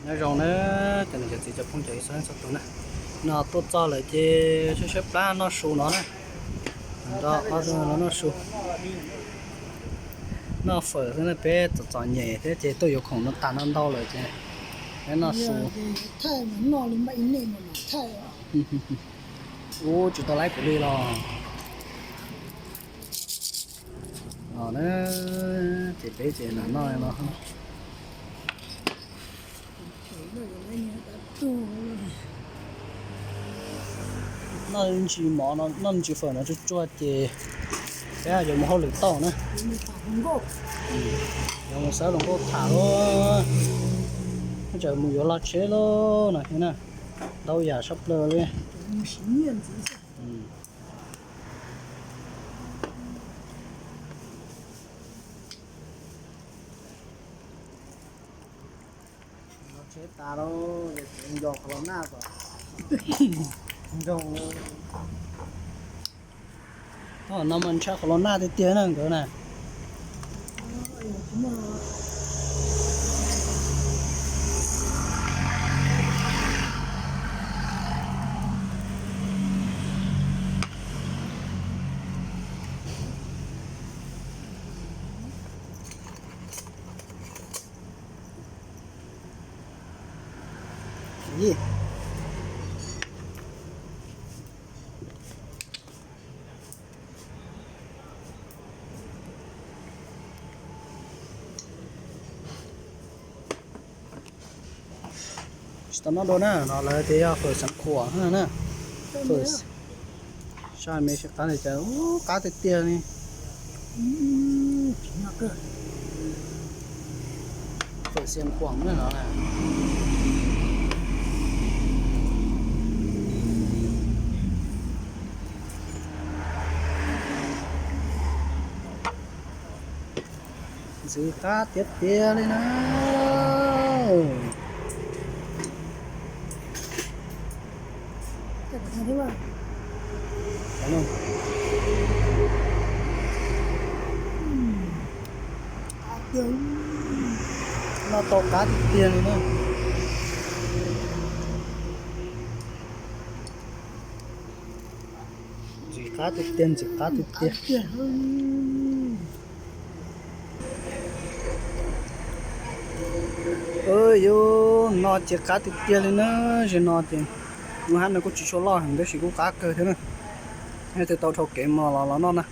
Nyob zoo na, cov niam cov txiv cov phooj cov ywg txhua leej txhua tus na. No tuaj txog lawm ces sab sab plab noj su no na. Nrog ob tug no noj su. Noj fawm xwb na, peb txom txom nyem thiab ces tuaj yuav khoom no tas no ntau lawm ces peb noj su. Ub, tsis tau laib kuv li los. Os na, ces peb ces noj no. Noj ntsis mov no, noj ntsis fawm no tsuag tsuag ces peb yuav mus hauj lwm tau na. Yuav mus xav hluas nkauj tham lauj. Tseem mus yuav log tsheb lauj no thiab na. Ntau yam sab plaws li. Log tsheb tas lauj, nco qhov los naj kom zoo. Thaum no mas ntshai qhov los naj tiag tiag na nkawd na. Tsis tau noj dua na, no lawv tias yog fawm xeev khuam na. Saj me sib qab li cas, qab tiag tiag li. Fawm xeev khuam na no. Ntxim qab tiag tiag li na. Noj tau qab tiag tiag li na. Ntxim qab tiag tiag, ntxim qab tiag tiag. Yuav no ces qab tiag tiag li na. Zaum no ces lub hab no kuj tsis tshua loj heev tab sis kuj qab kawg thiab na. Leej twg tau dhau kev mas los los noj na.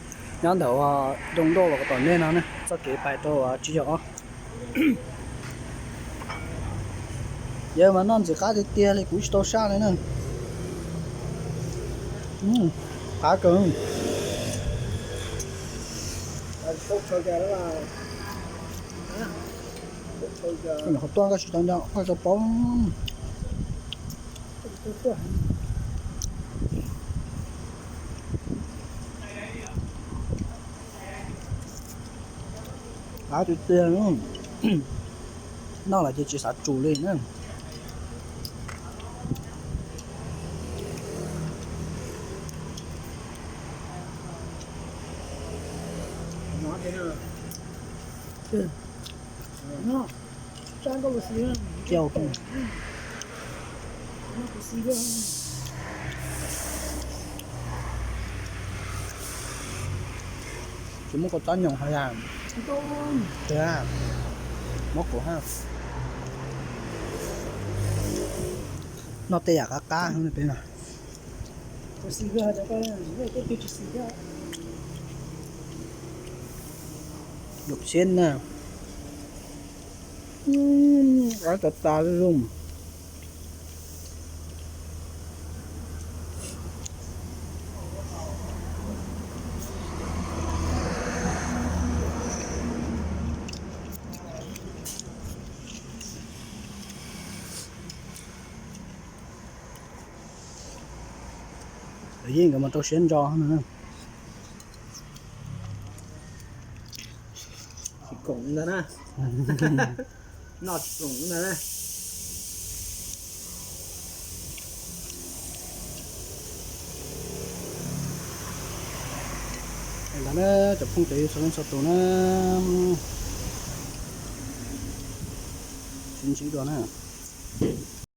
Nyob ntawm ua Doo Doj los kom tom ntej no na, txoj kev pais rau Tsib Caug Ob. Yawg mas noj ntxim qab tiag tiag li, kuv tsis tau saj li na. Qab kawg. Qhov tuaj koj tsis tau nco koj tau paub. Qab tiag tiag. Noj lawm ces tsis xav tsum li na. Tsis muab kua txob nyoos hos yam. Muab kuv ha. Noj tej yam qab qab peb no. Dum siab na. Qab tas tas zoo. Yeej nkawd mas rau siab ntso no. Tsis koom ntag na. Noj tsis koom ntag na. Los na, cov phooj cov ywg txhua leej txhua tus na, sib ntsib dua na.